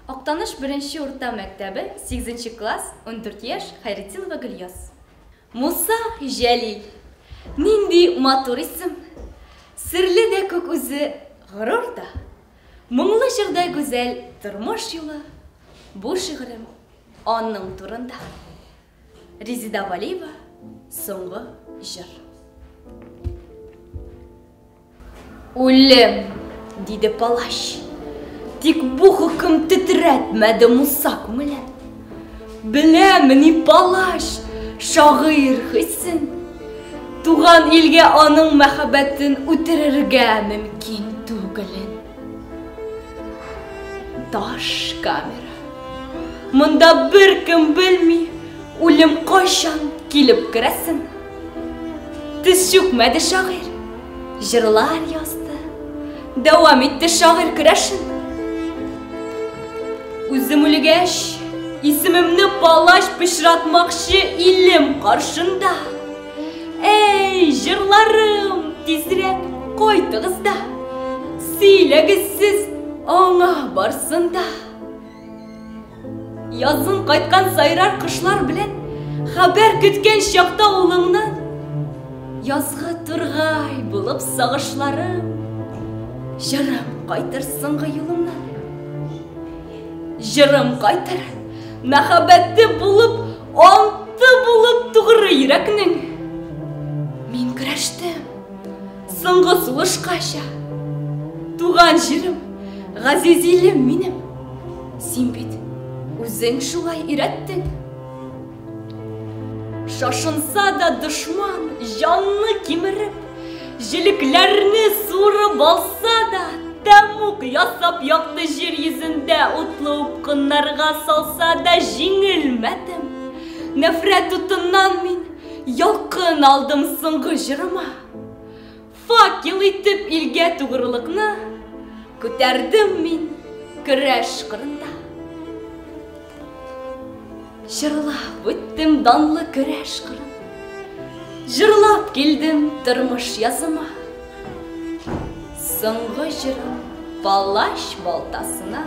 Актаныш беренче урта мәктәбе, сигезенче класс, 14 яшь, Хәйретдинова Гөльяз. Муса Җәлил. Нинди матур исем! Серле дә күк үзе, горур да. Моңлы җырдай гүзәл тормыш юлы. Бу шигырем аның турында. Резеда Валиева, Соңгы җыр. Үлем, диде палач. Тик бу хөкем тетрәтмәде Муса күңелен. Беләмени палач, шагыйрь хисен. Туган илгә аның мәхәббәтен үтерергә мөмкин түгелен. Таш камера. Монда беркем белми, үлем кайчан килеп керәсен. Тез чүкмәде шагыйрь, җырлар язды. Дәвам итте шагыйрь көрәшен. Үзем үлгәч, исемемне палач пычратмакчы илем каршында. Әй, җырларым, тизрәк кайтыгыз да, сөйләгез сез аңа барсын да. Язын кайткан сайрар кошлар белән хәбәр көткән чакта улыңнан язгы тургай булып сагышларым җырым кайтыр соңгы юлымнан. Җырым кайтыр, мәхәббәте булып, анты булып тугры йөрәкнең. Мин көрәштем, соңгы сулышкача. Туган җирем, газиз илем минем. Син бит үзең шулай өйрәттең. Шашынса да дошман җанны кимереп, җелекләрне суырып алса да, тәмуг ясап якты җир йөзендә утлы упкыннарга салса да җиңелмәдем. Нәфрәт утыннан мин ялкын алдым соңгы җырыма. Факел итеп илгә тугрылыкны күтәрдем мин көрәш кырында. Җырлап үттем данлы көрәш кырын. Җырлап килдем тормыш языма. Соңгы җырым палач балтасына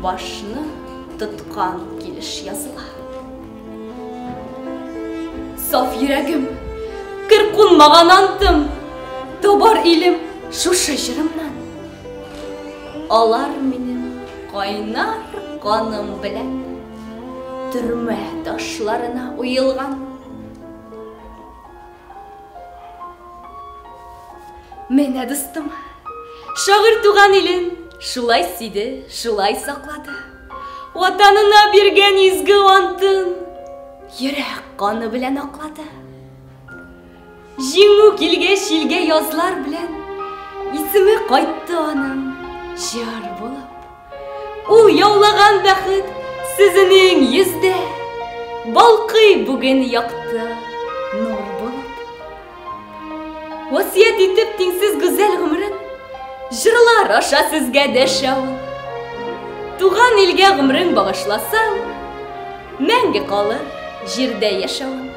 башны тоткан килеш языла. Саф йөрәгем, кер кунмаган антым, табар илем шушы җырымнан. Алар минем кайнар каным белән төрмә ташларына уелган. Менә, дустым, шагыйрь туган илен шулай сөйде, шулай саклады. Ватанына биргән изге антын йөрәк каны белән аклады. Җиңү килгәч илгә язлар белән исеме кайтты аның җыр булып. Ул яулаган бәхет сезнең йөздә балкый бүген якты нур булып. Васыять итеп тиңсез гүзәл гомерен җырлар аша сезгә дәшә ул. Туган илгә гомерең багышласаң, мәңге калыр җирдә яшәвең.